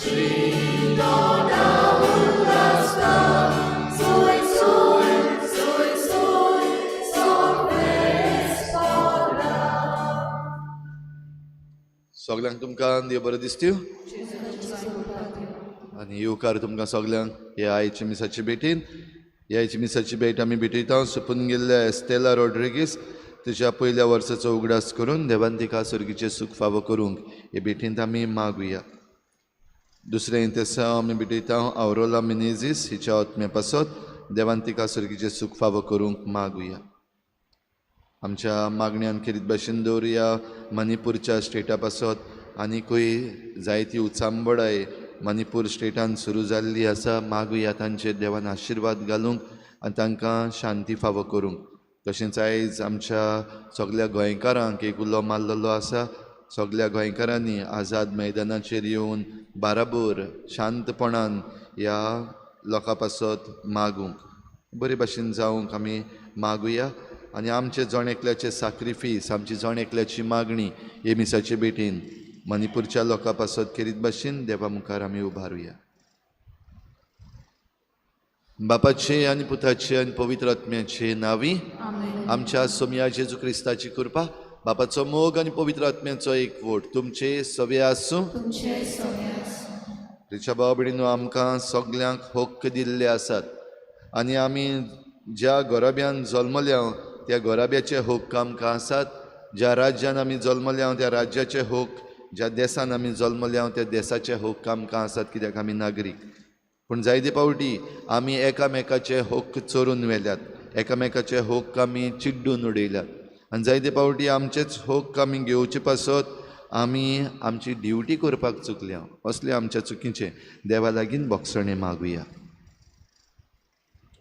सगल्यांक तुमकां देव बरें दिसत्यो आनी येवकार तुमकां सगल्यांक हे आयचे मिसाचे भेटीन. ह्या आयची मिसाची भेट आमी भेटयता सोंपून गेल्ल्या एस्तेला रॉड्रिगीस तिच्या पयल्या वर्साचो उगडास करून देवान तिका सर्गीचें सूख फावो करूंक हे भेटींत आमी मागुया. दुसरें तेसांव आमी भेटयता आवरोला मिनेझीस हिच्या आत्म्या पासत देवान तिका सर्गीचें सूख फावो करूंक मागुया. आमच्या मागण्यान खेरीत भाशेन दवरुया मणिपूरच्या स्टेटा पासत आनीकूय जायती उचांबळाय मणिपूर स्टेटान सुरू जाल्ली आसा. मागुया तांचेर देवान आशिर्वाद घालूंक आनी तांकां शांती फावो करूंक. तशेंच आयज आमच्या सगल्या गोंयकारांक एक उलो मारलेलो आसा. सगल्या गोंयकारांनी आझाद मैदानाचेर येवन बाराबोर शांतपणान ह्या लोकां पासत मागूंक बरे भाशेन जावंक आमी मागुया. आनी आमचे जण एकल्याचे साक्रिफीस, आमची जण एकल्याची मागणी हे मिसाचे भेटीन मणिपूरच्या लोकां पासत खेरीत भाशेन देवा मुखार आमी उबारुया. बापाचे आनी पुताचे आनी पवित्र आत्म्याचे नांवी आमच्या सोमया जेजू क्रिस्ताची कृपा, बापाचो मोग आनी पवित्र आत्म्याचो एकवट तुमचे सवे आसूं. रिचा भाव भयणीनो, आमकां सगल्यांक हक्क दिल्ले आसात आनी आमी ज्या घराब्यान जल्मल्या त्या घराब्याचे हक्क आमकां आसात. ज्या राज्यान आमी जल्मल्या त्या राज्याचे हक्क, ज्या देसान आमी जल्मल्या त्या देसाचे हक्क आमकां आसात, कित्याक आमी नागरीक. पूण जायते फावटी आमी एकामेकाचे हक्क चोरून व्हेल्यात, एकामेकाचे हक्क आमी चिड्डून उडयल्यात आनी जायते फावटी आमचेच हक्क आमी घेवचे पासत आमी आमची ड्युटी करपाक चुकल्या. असले आमच्या चुकीचें देवा लागीं भोगसणें मागुया.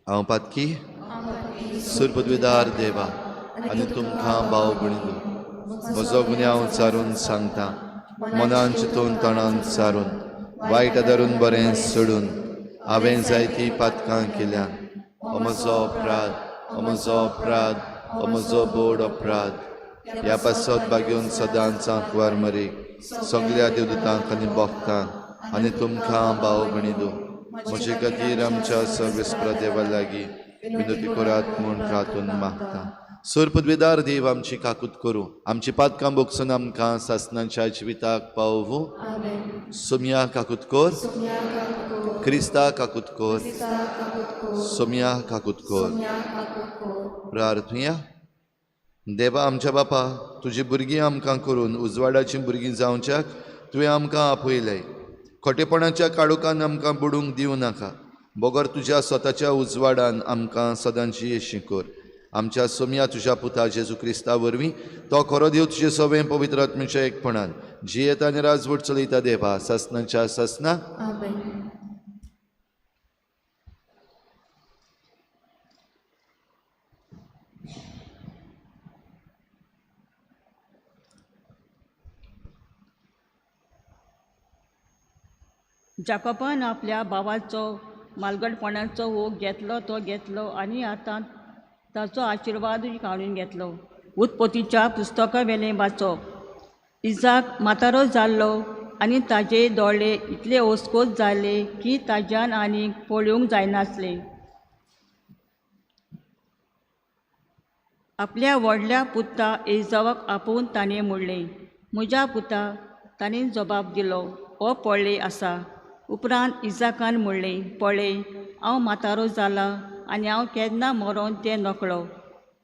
हांव पातकी सुरपदवीदार देवा आनी तुमकां भाव भयणीनो म्हजो गुन्यांव चारून सांगता, मनान चिंतून तणान चारून वायट आदारून बरें सोडून हांवें जायतीं पातकां केल्यान. हो म्हजो अपराध, हो म्हजो अपराध, हो म्हजो बोड अपराध. ह्या पासत बागेवन सदांच आंकवार मरीक सगल्या देवदूतांक आनी भक्तांक आनी तुमकां भाव भयणीनो म्हजे खातीर आमच्या सर्वेस्पर देवा लागीं विनंती करात म्हूण प्रार्थून मागता. सुरपदवेदार देव आमची काकूत करूं, आमची पातकां भोगसून आमकां सासणाच्या जिविताक पावोवं. सोमया काकूत कर, क्रिस्ता काकूत कर, सोमया काकूत कर. प्रार्थुया. देवा आमच्या बापा, तुजी भुरगीं आमकां करून उजवाडाचीं भुरगीं जावच्याक तुवें आमकां आपयलें. खोटेपणाच्या काळोखान आमकां बुडूंक दिवं नाका, बगर तुज्या स्वताच्या उजवाडान आमकां सदांची येशी कर. आमच्या सोमया तुज्या पुता जेजू क्रिस्ता वरवीं तो खरो देव तुजे सवें पवित्र आत्म्याच्या एकपणान जियेता आनी राजवट चलयता देवा सासणाच्या सासना. जाकोबान आपल्या भावाचो मालगडपणाचो होक घेतलो तो घेतलो आनी आतां ताचो आशिर्वादूय काडून घेतलो. उत्पत्तीच्या पुस्तका वेलें वाचप. इजाक म्हातारो जाल्लो आनी ताजे दोळे इतले ओसकोत जाले की ताज्यान आनीक पळोवंक जायनासलें. आपल्या व्हडल्या पुता एजावाक आपोवन ताणें म्हणलें, म्हज्या पुता. ताणें जबाब दिलो, हो पळय आसा. उपरांत इजाकान म्हणलें, पळय हांव म्हातारो जाला आनी हांव केन्ना मरोन तें नकळो.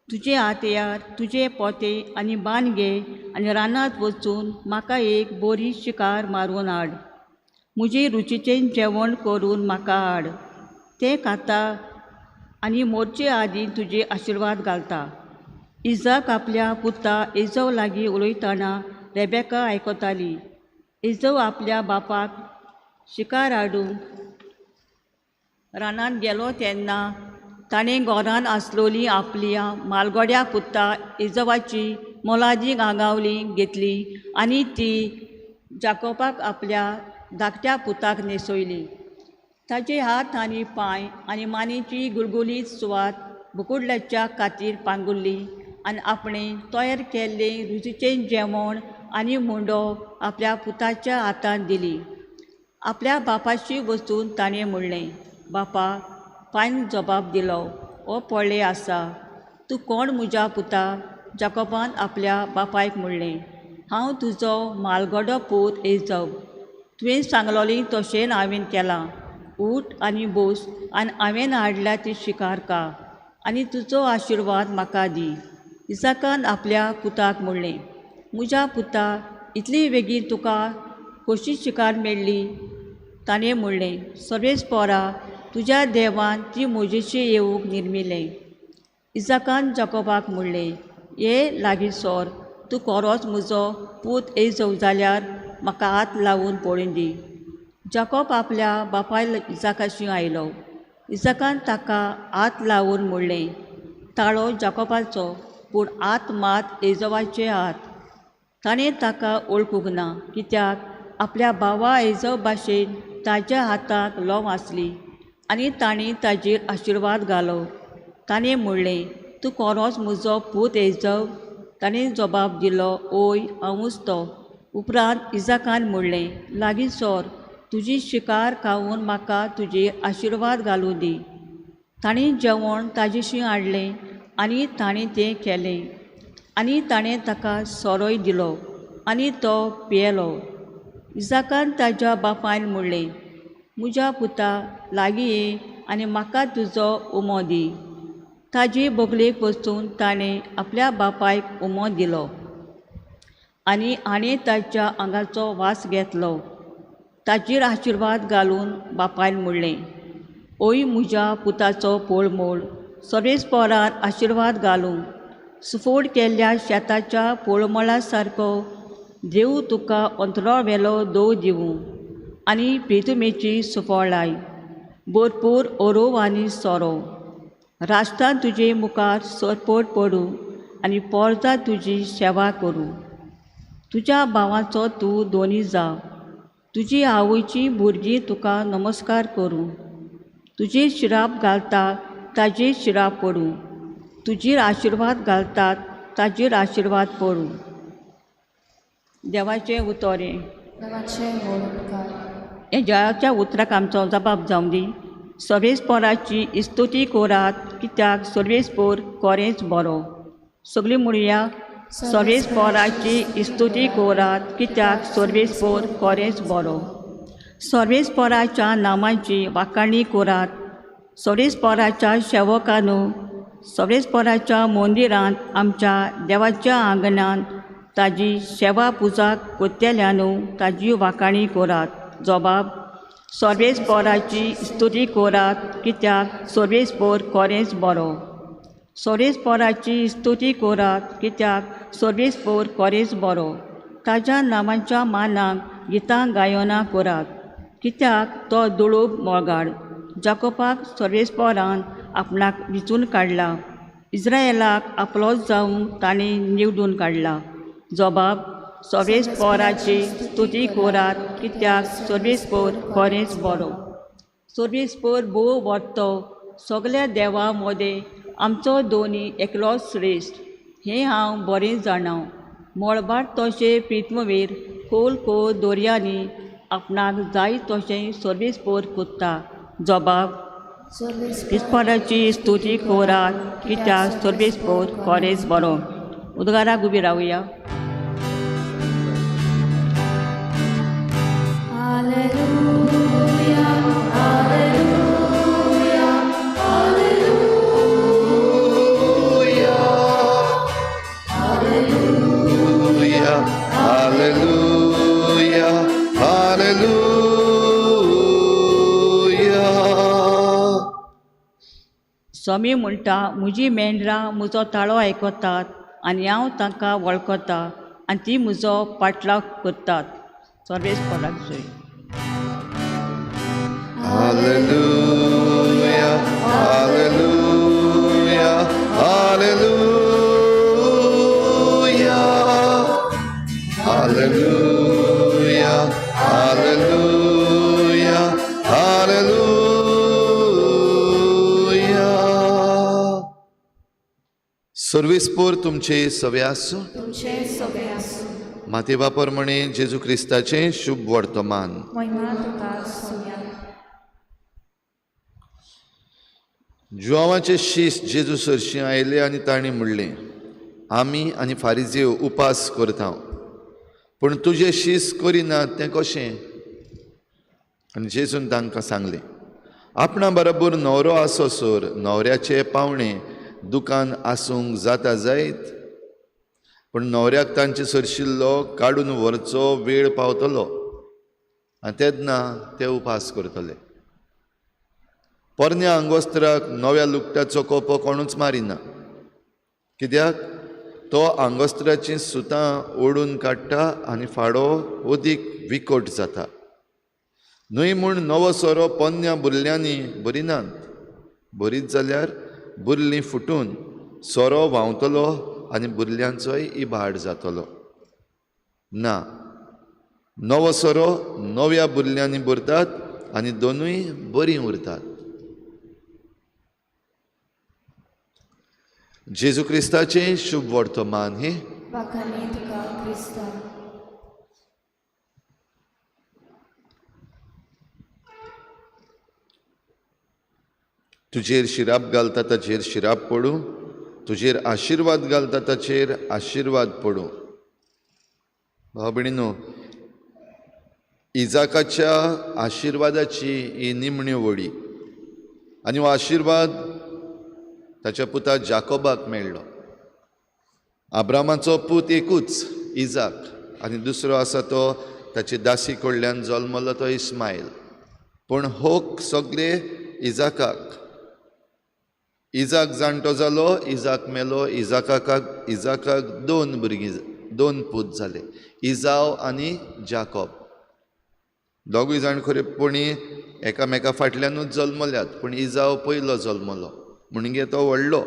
तुजे हातयार तुजे पोते आनी बांद घे आनी रानांत वचून म्हाका एक बरी शिकार मारून हाड. म्हजे रुचीचें जेवण करून म्हाका हाड. तें खाता आनी मोरचे आदीं तुजे आशिर्वाद घालता. इजाक आपल्या पुता एजव लागीं उलयतना रेबेका आयकताली. एजव आपल्या बापाक शिकार हाडूंक रानांत गेलो तेन्ना ताणें घरांत आसलोली आपल्या मालगड्या पुता एजवाची मोलादीक आंगावली घेतली आनी ती जाकोबाक आपल्या धाकट्या पुताक न्हेसयली. ताचे हात आनी पांय आनी मानेची गुलगुलीत सुवात बुकुडल्याच्या खातीर पांगुरली आनी आपणें तयार केल्लें रुचीचें जेवण आनी मुंडो आपल्या पुताच्या हातांत दिली. आपल्या बापायशी वचून ताणें म्हणलें, बापा. पायन जबाब दिलो, हो पळय आसा. तूं कोण म्हज्या पुता? जाकोबान आपल्या बापायक म्हणलें, हांव तुजो म्हालगडो पूत एजव. तुवें सांगलोली तशें हांवें केलां. ऊठ आनी बोस आनी हांवें हाडल्या ती शिकार का आनी तुजो आशिर्वाद म्हाका दी. इसाकान आपल्या पुताक म्हणलें, म्हज्या पुता, इतली बेगीन तुका कशी शिकार मेळ्ळी? ताणें म्हणलें, सर्वेस्पोरा तुज्या देवान ती म्हजेशी येवंक निर्मिलें. इसाकान जाकोबाक म्हणलें, ये लागीं सोर. तूं खरोच म्हजो पूत एजव जाल्यार म्हाका हात लावन पळोवं दी. जाकोब आपल्या बापाय इसाकाशी आयलो. इसाकान ताका हात लावन म्हणलें, ताळो जाकोबाचो, पूण हात मात एजवाचे हात. ताणें ताका वळखूंक ना, कित्याक आपल्या भावा एजव भाशेन ताच्या हाताक लोंव आसली आनी तांणी ताजेर आशिर्वाद घालो. ताणें म्हणलें, तूं खरोच म्हजो पूत एजव? ताणें जबाब दिलो, ओय, हांवूच तो. उपरांत इसाकान म्हणलें, लागीं सोर, तुजी शिकार खावन म्हाका तुजेर आशिर्वाद घालूं दी. तांणी जेवण ताजेशी हाडलें आनी ताणें तें केलें आनी ताणें ताका सोरोय दिलो आनी तो पियेलो. इसाकान ताच्या बापायन म्हणलें, म्हज्या पुता, लागीं ये आनी म्हाका तुजो उमो दी. ताजे बगलेक वचून ताणें आपल्या बापायक उमो दिलो आनी हाणें ताच्या आंगाचो वास घेतलो. ताचेर आशिर्वाद घालून बापायन म्हणलें, ओय म्हज्या पुताचो पोळमोळ, सर्वेस्पोरान आशिर्वाद घालूं. सुफोड केल्ल्या शेताच्या पोळमळा सारको देव तुका अंतरो वेलो दव दिवूं आनी प्रितुमेची सुफळाय भरपूर ओरोव आनी सोरो. राष्ट्रां तुजे मुखार सरपट पडूं आनी पोरदां तुजी सेवा करूं. तुज्या भावाचो तूं दोनी जा. तुजी आवयची भुरगीं तुका नमस्कार करूं. तुजेर शिराप घालता ताजेर शिराप पडूं. तुजेर आशिर्वाद घालतात ताजेर आशिर्वाद पडूं. देवाचें उतर हें. देवाचे व्हड उपकार. हे जयाच्या उतराक आमचो जबाब जावं दी. सर्वेस्पोराची इस्तुती कोरात, कित्याक सर्वेस्पोर कोरेंच बरो. सगळीं म्हणया, सर्वेस्पोराची इस्तुती कोरात, कित्याक सर्वेस्पोर कोरेंच बरो. सर्वेस्पोराच्या नामाची वाखाणी कोरात. सर्वेस्पोराच्या सेवकानू, सर्वेस्पोराच्या मंदिरांत आमच्या देवाच्या आंगणांत ताजी सेवा पुजा कोत्तेल्यानू ताजी वाखाणी कोरात. जबाब, सर्वेस्पोराची स्तुती कोरात, कित्याक सर्वेस्पोर कोरेंच बरो. सर्वेस्पोराची स्तुती कोरात, कित्याक सर्वेस्पोर कोरेंच बरो. ताज्या नामाच्या मानाक गितां गायनां कोरात, कित्याक तो दुळूब मोगाड. जाकोबाक सर्वेस्पोरान आपणाक विचून काडला, इस्रायलाक आपलोच जावंक ताणें निवडून काडला. जबाब, सर्वेस्पोराची स्तुती कोरात, कित्याक सर्वेस्पोर खरेंच बरो. सर्वेस्पोर भोव व्हडतो, सगल्या देवां मदें आमचो दोनी एकलोच श्रेश्ठ, हें हांव बरें जाणा. मळबार तशें प्रिथ्वीर खोल खोल दर्यांनी आपणाक जाय तशें सर्वेस्पोर कोत्ता. जबाब, सर्वेस्पोराची स्तुती कोरात, कित्याक सर्वेस्पोर खरेंच बरो. उद्गाराक उबी रावया. Alleluia, alleluia, Hallelujah, hallelujah, hallelujah. स्वामी म्हणटा, म्हजी मेंढरां म्हजो ताळो आयकतात आनी हांव तांकां वळखता आनी ती म्हजो पाटलाव करतात. सर्वेस्पोराक जय. Hallelujah, hallelujah, hallelujah. Hallelujah, hallelujah, hallelujah. सर्वेस्पोर तुमचे सवे आसूं. तुमचे सगळे आसूं. मातेवा प्रमाणे जेजू क्रिस्ताचें शुभ वर्तमान। महिमा तुका सोम्या। जुआंवाचे शीस जेजू सरशीं आयले आनी तांणी म्हणलें, आमी आनी फारिजेव उपास करता, पूण तुजे शीस करिनात तें कशें? आनी जेजून तांकां सांगलें, आपणा बरोबर न्हवरो आसोसर न्हवऱ्याचे पावणे दुकान आसूंक जाता जायत, पूण न्हवऱ्याक तांचे सरशिल्लो काडून व्हरचो वेळ पावतलो आनी तेन्ना ते उपास करतले। पोरण्या आंगोस्त्राक नव्या लुगटाचो कोपो कोणूच मारिना, कित्याक तो आंगोस्त्राचीं सुतां ओडून काडटा आनी फाडो अदीक विकट जाता। न्हय म्हूण नवो सोरो पोन्न्या बुरल्यांनी भरिनात, भरीत जाल्यार बुरलीं फुटून सोरो व्हांवतलो आनी बुरल्यांचोय इबाड जातलो। ना, नवो सोरो नव्या बुरल्यांनी भरतात आनी दोनूय बरीं उरतात। जेजू क्रिस्ताचें शुभ वर्तमान हें। तुका क्रिस्ता। तुजेर शिराप घालता ताचेर शिराप पडूं, तुजेर आशिर्वाद घालता ताचेर आशिर्वाद पडूं। भाव भयणीनो, इजाकाच्या आशिर्वादाची ही निमणी वळी आनी हो आशिर्वाद ताच्या पुता जाकोबाक मेळ्ळो। आब्रामाचो पूत एकूच इजाक आनी दुसरो आसा तो ताचे दासी कडल्यान जल्मलो तो इस्मायल। पूण होक सगळे इजाकाक। इजाक जाणटो जालो, इजाक मेलो, इजाकाक दोन भुरगीं, दोन पूत जाले, इजाव आनी जाकोब। दोगूय जाण खरेपणी एकामेका फाटल्यानूच जल्मल्यात, पूण इजाव पयलो जल्मलो म्हणगे तो व्हडलो।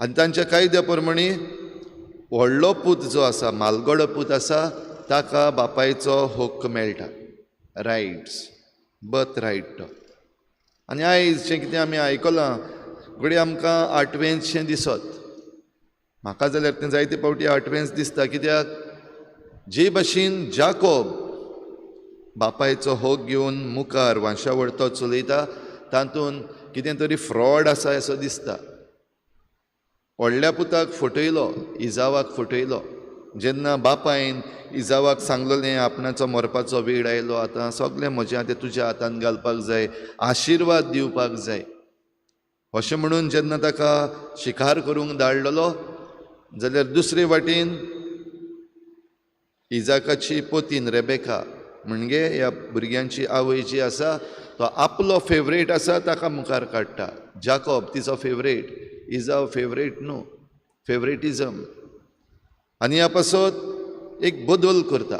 आनी तांच्या कायद्या प्रमाणे व्हडलो पूत जो आसा, मालगडो पूत आसा, ताका बापायचो हक्क मेळटा, रायट्स, बर्थ रायट तो। आनी आयज जें कितें आमी आयकलां घडये आमकां आठवेंचशें दिसत, म्हाका जाल्यार तें जायते फावटी आठवेंच दिसता, कित्याक जे भाशेन जाकोब बापायचो हक घेवन मुखार वांशावळ तो चलयता, तातूंत कितें तरी फ्रॉड आसा असो दिसता। व्हडल्या पुताक फटयलो, इजावाक फटयलो। जेन्ना बापायन इजावाक सांगलेलें आपणाचो मरपाचो वेळ आयलो, आतां सगळें म्हजें आतां तुज्या हातान घालपाक जाय, आशिर्वाद दिवपाक जाय, अशें म्हणून जेन्ना ताका शिकार करूंक धाडलेलो, जाल्यार दुसरे वाटेन इजाकाची पोतीन रेबेका म्हणजे ह्या भुरग्यांची आवय जी आसा, तो आपलो फेवरेट आसा ताका मुखार काडटा। जाकोब तिचो फेवरेट, इजाव फेवरेट न्हू, फेवरेटिजम। आनी ह्या पासत एक बदल करता।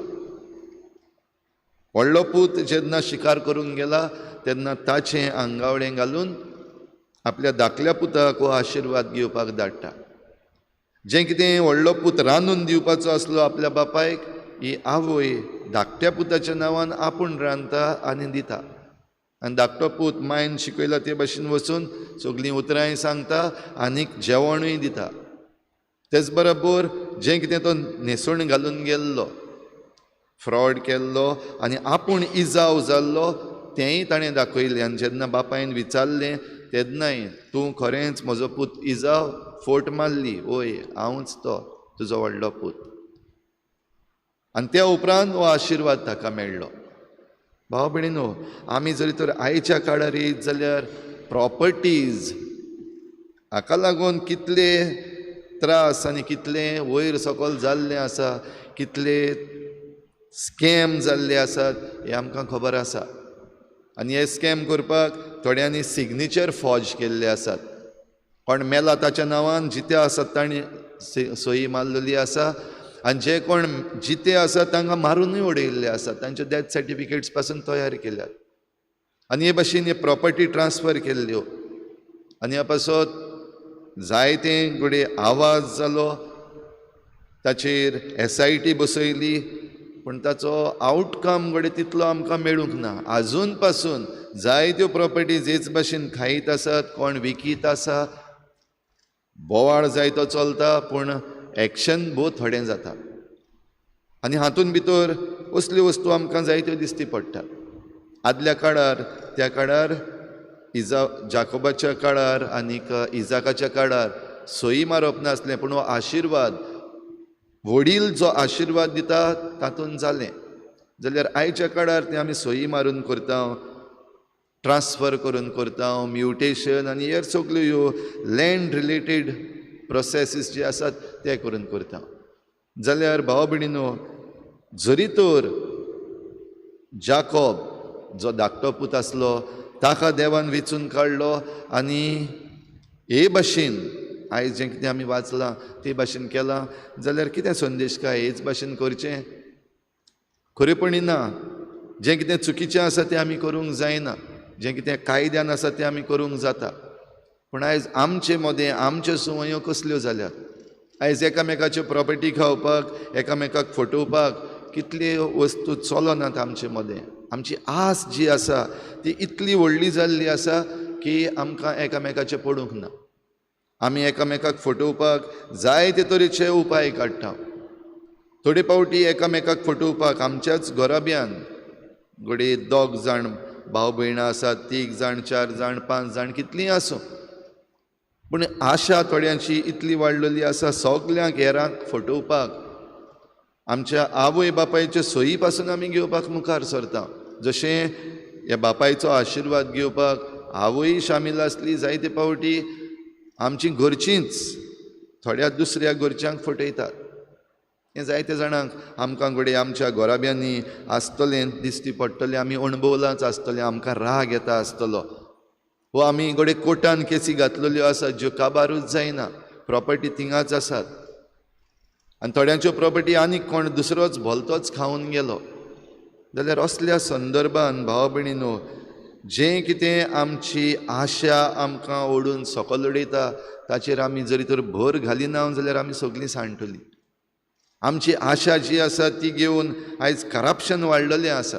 व्हडलो पूत जेन्ना शिकार करूंक गेला तेन्ना ताचें आंगावळें घालून आपल्या धाकल्या पुताक हो आशिर्वाद घेवपाक धाडटा। जें कितें व्हडलो पूत रांदून दिवपाचो आसलो आपल्या बापायक, ही आवय धाकट्या पुताच्या नांवान आपूण रांदता आनी दिता। आनी धाकटो पूत मायन शिकयला ते भाशेन वचून सगळीं उतरांय सांगता आनीक जेवणूय दिता। तेच बरोबर जें कितें तो न्हेसण घालून गेल्लो, फ्रॉड केल्लो आनी आपूण इजाव जाल्लो तेंय ताणें दाखयलें। आनी जेन्ना बापायन विचारलें तेन्नाय, तूं खरेंच म्हजो पूत इजाव? फोट मारली, वय हांवूच तो तुजो व्हडलो पूत। आनी त्या उपरांत हो आशिर्वाद ताका मेळ्ळो। भाव भयणीनो, आमी जरी तर आयच्या काळार येयत जाल्यार प्रॉपर्टीज हाका लागून कितले त्रास आनी कितले वयर सकयल जाल्लें आसा, कितले स्कॅम जाल्ले आसात हें आमकां खबर आसा। आनी हे स्कॅम करपाक थोड्यांनी सिग्नेचर फॉज केल्ले आसात। कोण मेला ताच्या नांवान जिते आसात तांणी सही मारलेली आसा, आनी जे कोण जिते आसात तांकां मारुनूय उडयल्ले आसात, तांचे डेथ सर्टिफिकेट्स पासून तयार केल्यात। आनी हे भाशेन हे प्रॉपर्टी ट्रान्सफर केल्ल्यो आनी ह्या पासत जायते घडये आवाज जालो, ताचेर SIT बसयली, पूण ताचो आवटकम घडये तितलो आमकां मेळूंक ना। आजून पासून जायत्यो प्रॉपर्टीज हेच भाशेन खायत आसात, कोण विकीत आसा, बोवाळ जायतो चलता, पूण एक्शन भोव थोडें जाता। आनी हातूंत भितर असल्यो वस्तू आमकां जायत्यो दिसती पडटात. आदल्या काळार त्या काळार जाकोबाच्या काळार आनीक इजाकाच्या काळार सही मारप नासलें, पूण हो आशिर्वाद, वडील जो आशिर्वाद दिता तातूंत जालें. जाल्यार आयच्या काळार तें आमी सही मारून करता, ट्रान्सफर करून करता, म्युटेशन आनी हेर सगल्यो ह्यो लँड रिलेटेड प्रोसेसीस जे आसात ते करून करता. जाल्यार भाव भयणीनो, जरी तर जाकोब जो धाकटो पूत आसलो ताका देवान वेंचून काडलो आनी हे भाशेन आयज जें कितें आमी वाचलां ते भाशेन केलां, जाल्यार कितें संदेश काय हेच भाशेन करचें? खरेपणी ना. जें कितें चुकीचें आसा तें आमी करूंक जायना, जें कितें कायद्यान आसा तें आमी करूंक जाता. पूण आयज आमचे मदें आमच्यो संवयो कसल्यो जाल्यात? आयज एकामेकाच्यो प्रॉपर्टी खावपाक, एकामेकाक फटोवपाक कितल्यो वस्तू चलनात आमचे मदें. आमची आस जी आसा ती इतली व्हडली जाल्ली आसा की आमकां एकामेकाचें पडूंक ना. आमी एकामेकाक फटोवपाक जायते तरेचे उपाय काडटा. थोडे फावटी एकामेकाक फटोवपाक आमच्याच घराब्यान घडये 2 जाण भाव भयणां आसात, 3 जाण, 4 जाण, 5 जाण, कितलीं आसूं, पूण आशा थोड्यांची इतली वाडलेली आसा सगल्यांक हेरांक फटोवपाक. आमच्या आवय बापायचे सही पासून आमी घेवपाक मुखार सरता. जशें ह्या बापायचो आशिर्वाद घेवपाक आवय शामील आसली, जायते फावटी आमची घरचींच थोड्या दुसऱ्या घरच्यांक फटयतात. हें जायते जाणांक आमकां घडये आमच्या घराब्यांनी आसतलें, दिश्टी पडटलें, आमी अणभवलांच आसतलें, आमकां राग येता आसतलो. वो आमी घडये कोर्टान केसी घातलेल्यो आसात ज्यो काबारूच जायना, प्रॉपर्टी थिंगाच आसात आनी थोड्यांच्यो प्रॉपर्टी आनीक कोण दुसरोच भलतोच खावन गेलो. जाल्यार असल्या संदर्भान भाव भयणीनो, जें कितें आमची आशा आमकां ओडून सकयल उडयता ताचेर आमी जरी तर भर घालिना जाल्यार आमी सगळीं सांडटलीं. आमची आशा जी आसा ती घेवन आयज करप्शन वाडलेलें आसा.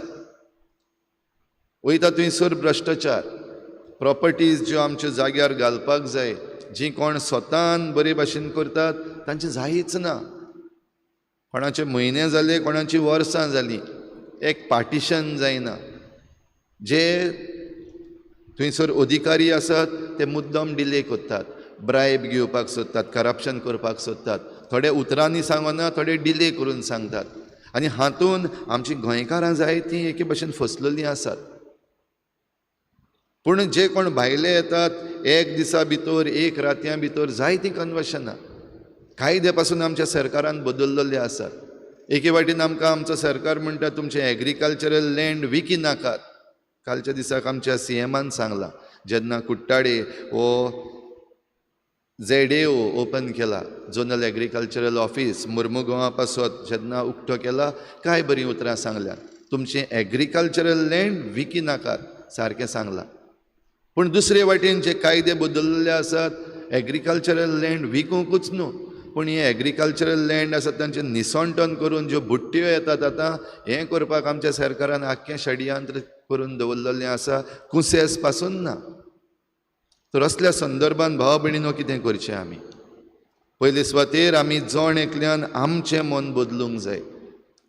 वयता थंयसर भ्रश्टाचार, प्रॉपर्टीज ज्यो आमच्यो जाग्यार घालपाक जाय, जीं कोण स्वतान बरे भाशेन करतात तांचें जायच ना. कोणाचे म्हयने जाले, कोणाची वर्सां जालीं, एक पार्टिशन जायना. जे थंयसर अधिकारी आसात ते मुद्दम डिले करतात, ब्रायब घेवपाक सोदतात, करप्शन करपाक सोदतात. थोडे उतरांनी सांगना, थोडे डिले करून सांगतात. आनी हातून आमची गोंयकारां जाय तीं एके भशेन फसलेलीं आसात. पूण जे कोण भायले येतात एक दिसा भितर, एक रातयां भितर जायतीं कन्वर्शनां कायदे पासून आमच्या सरकारान बदललेले आसात. एके वाटेन आमकां आमचो सरकार म्हणटा तुमचें एग्रीकल्चरल लँड विकी नाकात. कालच्या दिसाक आमच्या सीएमान सांगलां, जेन्ना कुट्टाडे हो ZAO open केला, झोनल एग्रीकल्चरल ऑफिस मुर्मुगांवा पासत जेन्ना उक्तो केला, काय बरीं उतरां सांगल्यात, तुमचें एग्रीकल्चरल लँड विकी नाकात सारकें सांगलां. पूण दुसरे वाटेन जे कायदे बदलले आसात, एग्रीकल्चरल लँड विकूंकूच न्हू, पूण हें एग्रीकल्चरल लँड आसा तांचें निसणटन करून ज्यो बुट्ट्यो येतात आतां, हें करपाक आमच्या सरकारान आख्खें षडयंत्र करून दवरलेलें आसा, कुसेस पासून ना. तर असल्या संदर्भान भाव भयणीनो कितें करचें आमी? पयले सुवातेर आमी जण एकल्यान आमचें मन बदलूंक जाय,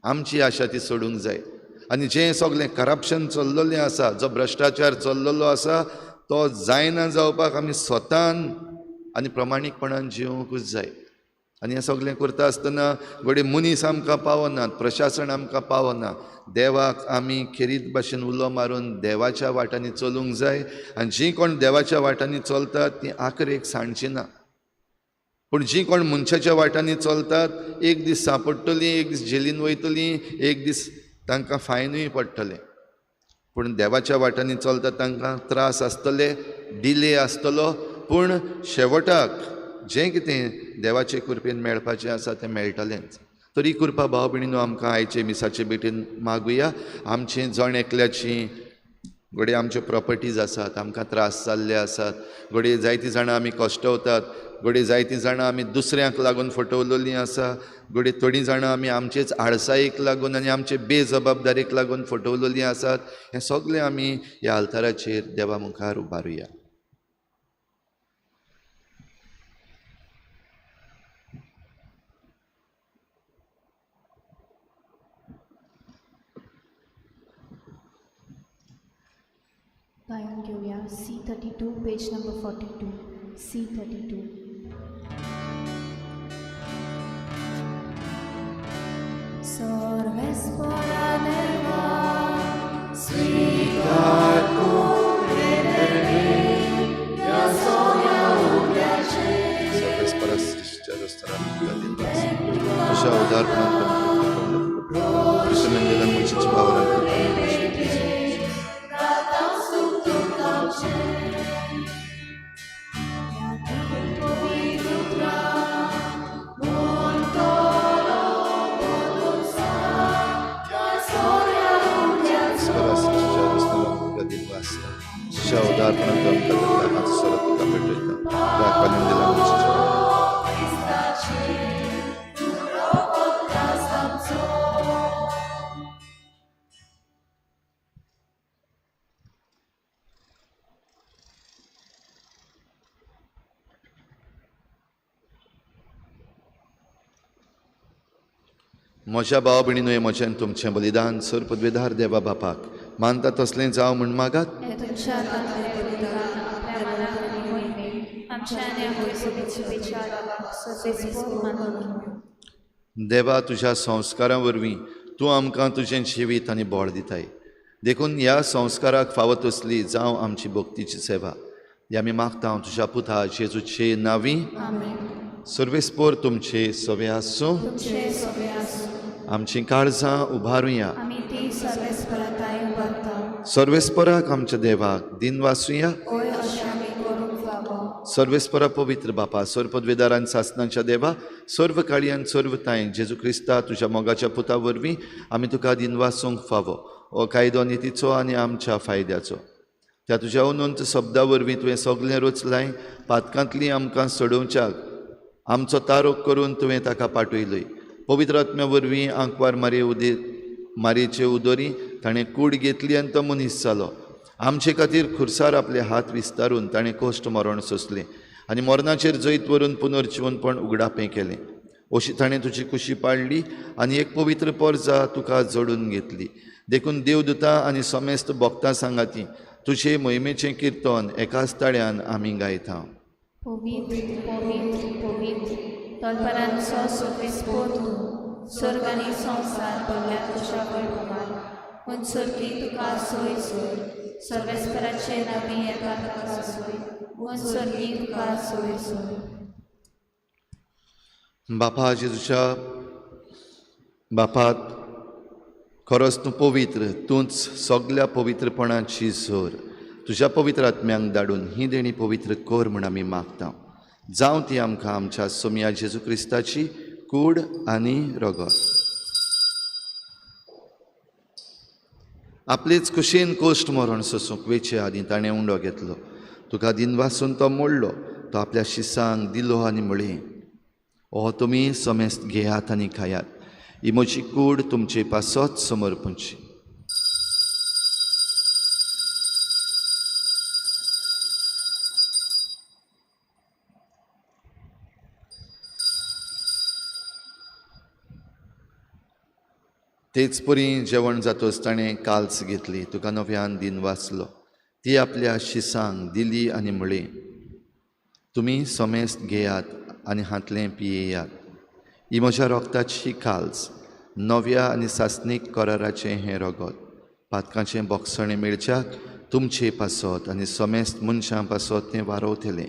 आमची आशा ती सोडूंक जाय. आनी जें सगळें करप्शन चल्लेलें आसा, जो भ्रश्टाचार चल्लेलो आसा तो जायना जावपाक आमी स्वतान आनी प्रमाणीकपणान जिवंकूच जाय. आनी हें सगळें करता आसतना घडये मनीस आमकां पावनात, प्रशासन आमकां पावना, देवाक आमी खेरीत भाशेन उलो मारून देवाच्या वाटांनी चलूंक जाय. आनी जीं कोण देवाच्या वाटांनी चलतात तीं आखरेक सांडचीं ना, पूण जीं कोण मनशाच्या वाटांनी चलतात एक दीस सांपडटलीं, एक दीस जेलीन वयतलीं, एक दीस तांकां फायनूय पडटलें. पूण देवाच्या वाटांनी चलतात तांकां त्रास आसतले, डिले आसतलो, पूण शेवटाक जें कितें देवाचे कृपेन मेळपाचें आसा तें मेळटलेंच. तरी कृपा भाव भयणीनो आमकां आयचे मिसाचे भेटेन मागुया. आमचें जण एकल्याची घडये आमच्यो प्रॉपर्टीज आसात, आमकां त्रास जाल्ले आसात, घडये जायतीं जाणां आमी कश्टवतात, घडये जायतीं जाणां आमी दुसऱ्यांक लागून फटवलेलीं आसा, घडये थोडीं जाणां आमी आमचेच आळसायेक लागून आनी आमचे बेजबाबदारीक लागून फटवलेलीं आसात. हें सगळें आमी ह्या आल्ताराचेर देवा मुखार उबारुया. गायन घेवया C 32, page number 42, C 32. Sorvespora देवा स्वीकार तुझ्या उदारपणान तुझ्या मुळशीची भावना. तुझ्या उदारपणान आमकां सरत तुका भेटयता राखपान दिला मुळशीच्या. म्हज्या भाव भयणीनो, हें म्हजें तुमचें बलिदान सर पदवेदार देवा बापाक मानता तसलें जावं म्हूण मागात. देवा, तुज्या संस्कारां वरवीं तूं आमकां तुजें जिवीत आनी बळ दिताय, देखून ह्या संस्काराक फावो तसली जावं आमची भक्तीची सेवा. ही आमी मागता तुज्या पुता जेजूचे नांवी. सर्वेस्पोर तुमचे सवे आसूं. आमचीं काळजां उबारुया. सर्वेस्पराक आमच्या देवाक दिन वासुया. सर्वेस्परा पवित्र बापा, सर्व पदवेदारान सासनाच्या देवा, सर्व काळयान सर्व तांय जेजू क्रिस्ता तुज्या मोगाच्या पुता वरवीं आमी तुका दिन वासूंक फावो हो कायदो नितीचो आनी आमच्या फायद्याचो. त्या तुज्या अनंत शब्दा वरवीं तुवें सगळें रचलाय, पातकांतली आमकां सोडोवच्याक आमचो तारोक करून तुवें ताका पाठयलोय. पवित्र आत्म्या वरवीं आंकवार मारये उदे मारयेचे उदोरी ताणें कूड घेतली आनी तो मनीस जालो. आमचे खातीर खुर्सार आपले हात विस्तारून ताणें कश्ट मरण सोंसलें आनी मरणाचेर जैत व्हरून पुनर्जिवनपण उगडापें केलें. अशी ताणें तुजी कुशी पाडली आनी एक पवित्र परजा तुका जोडून घेतली. देखून देवदूतां आनी समेस्त भक्तां सांगाती तुजे मोहिमेचें किर्तन एकाच ताळ्यान आमी गायता. पवित्र पवित्र पवित्र तलपरांचो सर्वेस्पोर तूं, स्वर्ग आनी संवसार भरल्या तुज्या वैभवान. पूण स्वर्गी तुका सोय सोय, सर्वेस्पराचे नांवी येता तुका सोय, पूण स्वर्गी तुका सोय सोय. बापा जेजूच्या बापात खरोच तूं पवित्र, तूंच सगल्या पवित्रपणाची जोर. तुज्या पवित्र आत्म्यांक धाडून ही देणी पवित्र कर म्हूण आमी मागता. जावं ती आमकां आमच्या सोमया जेजू क्रिस्ताची कूड आनी रगत. आपलेच कुशीन कोश्ट मरण सोसूंक वेचे आदीं ताणें उंडो घेतलो. तुका दिनवासून तो मोडलो, तो आपल्या शिसांक दिलो आनी म्हळें, हो तुमी समेस्त घेयात आनी खायात, ही म्हजी कूड तुमचे पासत समर्पणची. तेच परी जेवण जातच ताणें काल्स घेतली, तुका नव्यान दिन वाचलो, ती आपल्या शिसांक दिली आनी म्हळें, तुमी समेस्त घेयात आनी हांतलें पियेयात, ही म्हज्या रोगताची काल्स, नव्या आनी सासणीक कराराचें हें रगत, पातकांचें बोगसणें मेळच्याक तुमचे पासत आनी समेस्त मनशां पासत तें वारवतलें.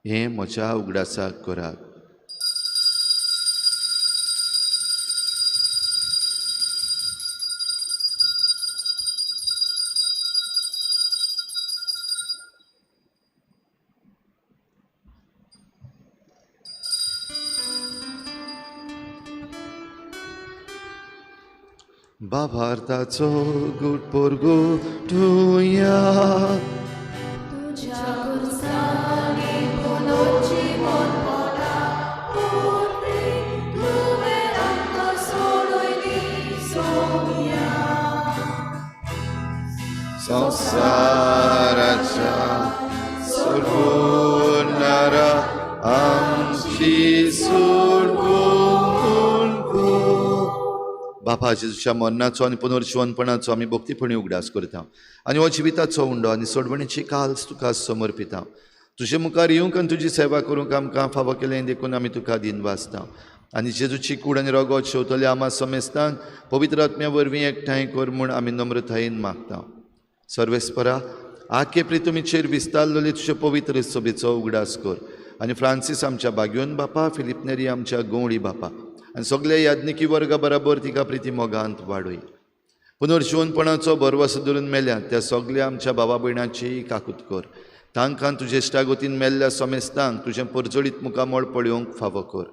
हें म्हज्या उगडासाक करात. बाबार्थाचो गुट पोरगुटुया. तुज्या खुर्सांनी पुनर्जीवनपणा पुरवी तुवें आमकां सोडयली सोम्या. संवसाराच्या सोडवणारा आमची सोडवण कर. बापा जेजूच्या मरणाचो आनी पुनर्जिवनपणाचो आमी भक्तीपणी उगडास करता आनी हो जिविताचो उंडो आनी सोडवणीची काल्स तुका समर्पिता. तुजे मुखार येवंक आनी तुजी सेवा करूंक आमकां फावो केलें देखून आमी तुका दिनवासता. आनी जेजूची कूड आनी रगत शेवतले आमा समेस्तांक पवित्र आत्म्या वरवीं एकठांय कर म्हूण आमी नम्रतायेन मागता. सर्वेस्परा आखे प्रितुमीचेर विस्तारलेले तुजे पवित्र सभेचो उगडास कर आनी फ्रांसीस आमच्या बाग्योन बापा, फिलीप नेरी आमच्या गवळी बापा आनी सगल्या याज्ञिकी वर्गा बराबर तिका प्रिती मोगांत वाडय. पुनर्जिवनपणाचो भरवसो धरून मेल्या त्या सगल्या आमच्या भावा भयणाची काकूत कर. तांकां तुजे इश्टागतीन मेल्ल्या समेस्तांक तुजें परजळीत मुखामळ पळोवंक फावो कर.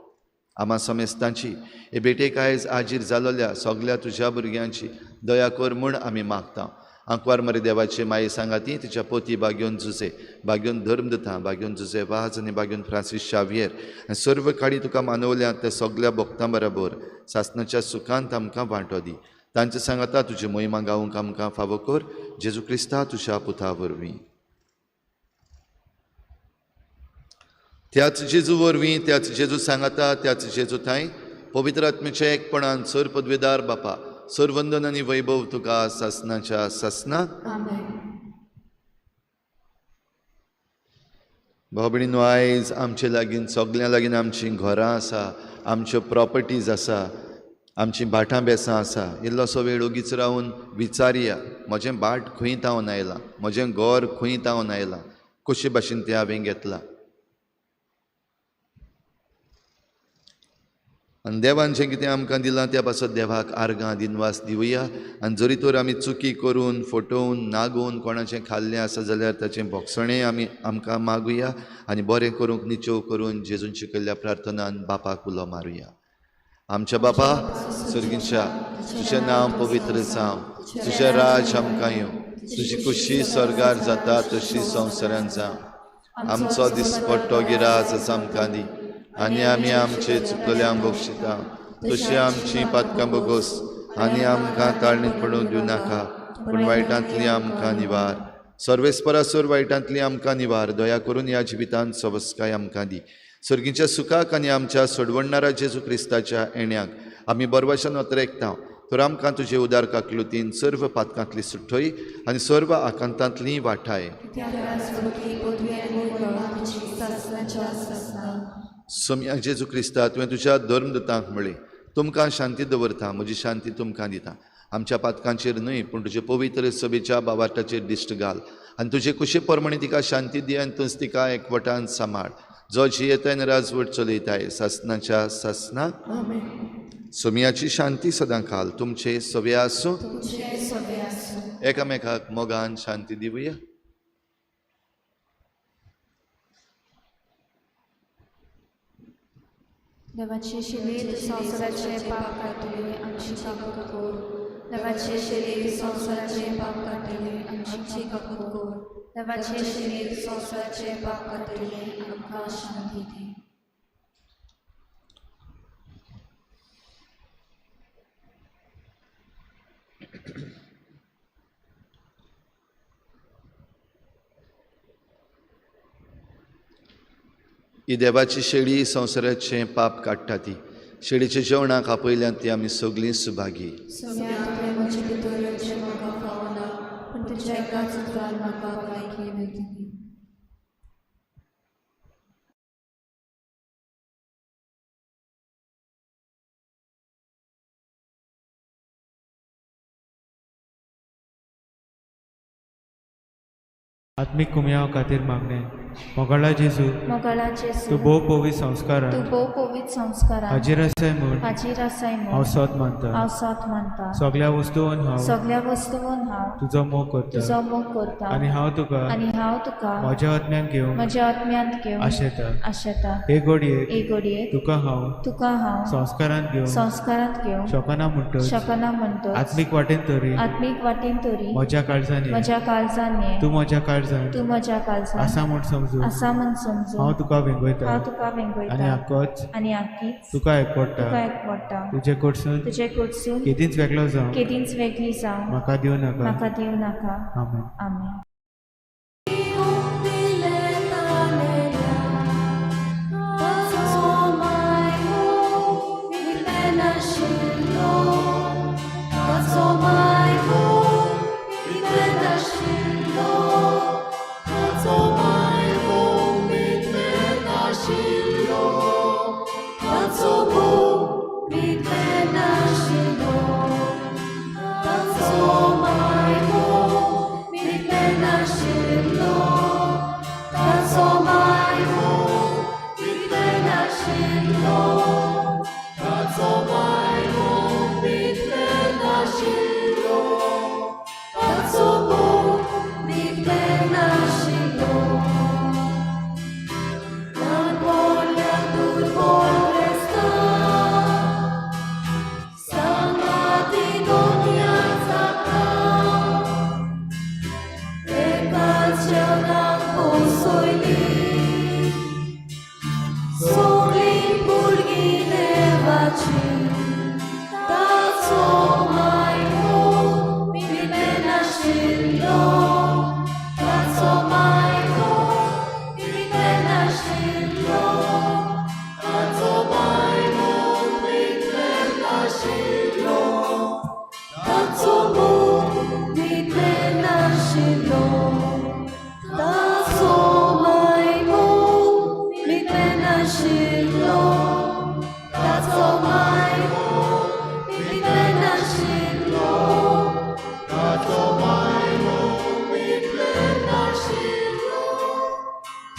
आमा समेस्तांची हे भेटेक आयज आजीर जालोल्या सगल्या तुज्या भुरग्यांची दया कर म्हूण आमी मागता. आंकवार मरे देवाचे माये सांगाती तिच्या पोती बाग्योन जुजे, बाग्योन धर्म दिता, बाग्योन जुजे वाज आनी बाग्योन फ्रांसीस शावियर आनी सर्व काळी तुका मानवल्या त्या सगल्या भक्तां बराबर सासणाच्या सुखांत आमकां वांटो दी. तांचे सांगाता तुजी मोहिमा गावंक आमकां फावो कर. जेजू क्रिस्ता तुज्या पुता वरवीं. त्याच जेजू वरवीं, त्याच जेजू सांगाता, त्याच जेजू थांय पवित्र आत्म्याच्या एकपणान सर पदवेदार बापा सर्वंदन आनी वैभव तुका सासनाच्या सासना. भाव भयणीनो, आयज आमचे लागीं सगल्यां लागीं आमचीं घरां आसा, आमच्यो प्रॉपर्टीज आसा, आमचीं भाटां बेसां आसा. इल्लोसो वेळ ओगीच रावन विचारया, म्हजें भाट खंय तावन आयलां, म्हजें घर खंय तावन आयलां, कशे भाशेन तें हांवें घेतलां. आनी देवान जें कितें आमकां दिलां त्या पासत देवाक आर्गां दिनवास दिवया. आनी जरी तर आमी चुकी करून फटोवन नागोवन कोणाचें खाल्लें आसा जाल्यार ताचें भोगसणें आमी आमकां मागुया आनी बरें करूंक निचेव करून जेजून शिकयल्ल्या प्रार्थनान बापाक उलो मारुया. आमच्या बापा सर्गीच्या, तुजें नांव पवित्र जावं, तुजें राज आमकां येवं, तुजी खुशी स्वर्गार जाता तशी संवसारान जावं. आमचो दिसपट्टो गिराज आमकां दी आनी आमी आमचे चुकल्यांक बक्षिता तशी आमची पातकां बोगोस आनी आमकां ताळणीत पडूंक दिवं नाका, पूण वायटांतली आमकां निवार. सर्वेस्परासर वायटांतली आमकां निवार. दया करून ह्या जिवितांत सवस्काय आमकां दी. सर्गीच्या सुखाक आनी आमच्या सोडवणणारा जेजू क्रिस्ताच्या येण्याक आमी बरवाशान अतरेकता. तर आमकां तुजे उदार काकलुतीन सर्व पातकांतली सुठय आनी सर्व आकांतांतली वाठाय. सोम्या जेजू क्रिस्ता, तुवें तुज्या धर्मदूतांक म्हळें, तुमकां शांती दवरता, म्हजी शांती तुमकां दिता. आमच्या पातकांचेर न्हय पूण तुजे पवित्र सभेच्या बावाटाचेर दिश्ट घाल आनी तुजे कुशे प्रमाणे तिका शांती दी आनी तूंच तिका एकवटान सांबाळ, जो जियेताय आनी राजवट चलयताय सासनाच्या सासना. सोम्याची शांती सदां खाल तुमचे सवे आसूं. एकामेकाक मोगान शांती दिवया. देवाचे शरीर संवसाराचे पाप काडटले आमची काकूत कर. देवाचे शरीर संवसाराचे पाप काडटले आमची काकूत कर. देवाचे शरीर संवसाराचे पाप काडटले आमकां शांती दी. ही देवाची शेळी संवसाराचें पाप काडटा ती शेळीच्या जेवणाक आपयल्यान ती आमी सगळीं सुभागी. आत्मीक कुमयाव खातीर मागणें. मोगाळा जेजू, तूं भोव पवित्र संस्कारान हाजीर आसाय म्हूण हांव सोत मानता. सगल्या वस्तून हांव तुजो मोग करता आनी हांव तुका म्हज्या आत्म्यान घेवन आशेता. हे घडयेक तुका हांव संस्कारांत घेवंक शकना म्हणटच आत्मीक वाटेन तरी म्हज्या काळजान ये, तूं म्हज्या काळजान आसा म्हूण समजून हांव तुका वेंगयता आनी आकीच तुका एकवटा. तुजे कडसून केदींच वेगळो जावं म्हाका दिवं नाका. आमेन. आमेन. नाशिल्लो, ताचो मायभोव मित्र नाशिल्लो, ताचो भोव मित्र नाशिल्लो, ताचो मायभोव मित्र नाशिल्लो, ताचो मायभोव मित्र नाशिल्लो, ताचो मायभोव मित्र नाशिल्लो, ताचो भोव मित्र नाशिल्लो. ल्हान व्हडल्या दुर्बळ क्रिस्तांव, सांगाती दोनया जाता, एकाच जेवणाक बसयली, सगळीं भुरगीं देवाचीं, ताचो मायभोव मित्र नाशिल्लो, ताचो मायभोव मित्र नाशिल्लो, ताचो मायभोव मित्र नाशिल्लो, ताचो भोव मित्र नाशिल्लो, ताचो मायभोव मित्र नाशिल्लो, ताचो मायभोव मित्र नाशिल्लो, ताचो मायभोव मित्र नाशिल्लो,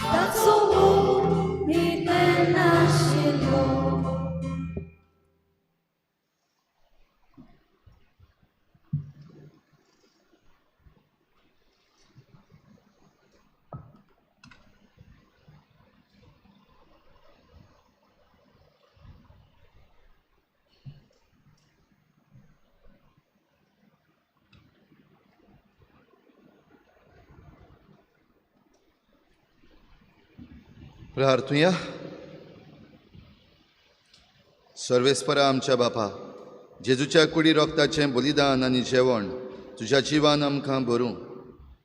ताचो भोव मित्र नाशिल्लो. प्रार्थुया. सर्वेस्परा आमच्या बापा, जेजूच्या कुडी रोगताचें बलिदान आनी जेवण तुज्या जिवान आमकां भरूं.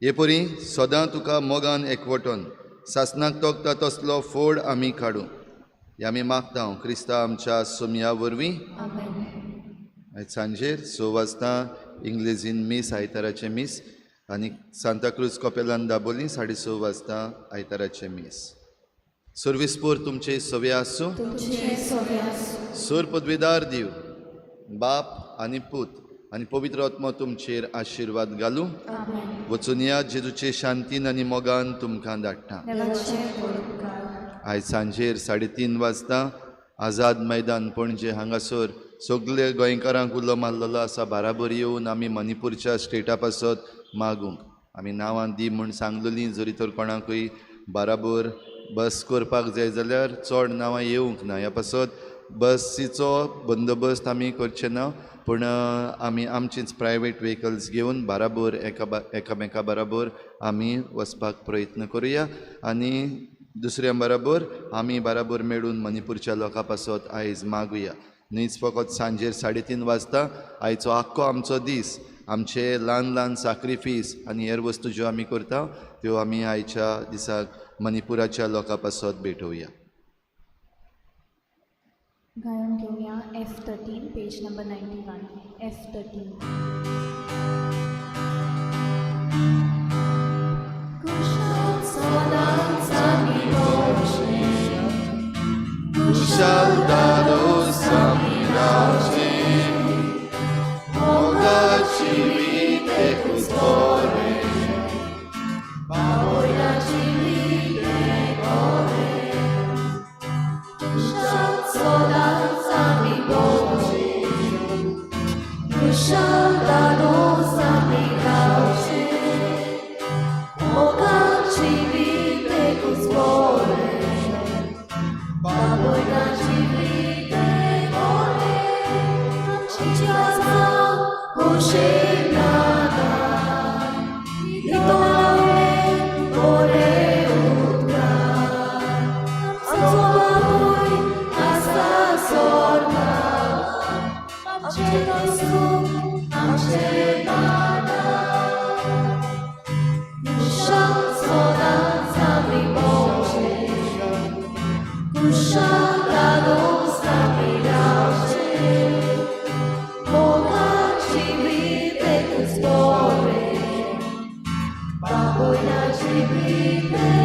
हे परी सदां तुका मोगान एकवटून सासनाक तोखता तसलो फोड आमी काडूं. हे आमी मागता क्रिस्ता आमच्या सोमया वरवीं. आयज सांजेर 6 वाजता इंग्लेजीन मीस, आयताराचें मीस, आनी सांताक्रूज कपेलान दाबोली 6:30 वाजता आयताराचें मीस. सर्विसपूर तुमचे सवे आसूं. सोर पदवेदार दिव बाप आनी पूत आनी पवित्र आत्मो तुमचेर आशिर्वाद घालूं. वचून या जेजूचे शांतीन आनी मोगान तुमकां धाडटा. आयज सांजेर 3:30 वाजता आझाद मैदान पणजे हांगासर सगळे गोंयकारांक उलो मारलेलो आसा बाराबर येवन आमी मणिपूरच्या स्टेटा पासत मागूंक. आमी नांवां दी म्हूण सांगलेलीं, जरी तर कोणाकूय बाराबर बस करपाक जाय जाल्यार चड नांवां येवंक ना, ह्या पासत बसीचो बंदोबस्त आमी करचे ना, पूण आमी आमचीच प्रायवेट व्हेकल्स घेवन बाराबर एकामेका बराबर आमी वचपाक प्रयत्न करुया आनी दुसऱ्या बराबर आमी बराबर मेळून मणिपूरच्या लोकां पासत आयज मागुया. न्हीच फकत सांजेर 3:30 वाजता आयचो आख्खो आमचो दीस, आमचे ल्हान ल्हान साक्रिफीस आनी हेर वस्तू ज्यो आमी करता त्यो आमी आयच्या दिसाक मणिपुराच्या लोकां पासत भेटोवया. गायन घेवया F13 page number 91. F13. Kushal दादोस आमी रावचें, मोगाची वितेकूच बरें, बावळ्याची विते बरें, कुशाल सदांच आमी भोंवचें, कुशाल दादोस. बापोलाचे भितर.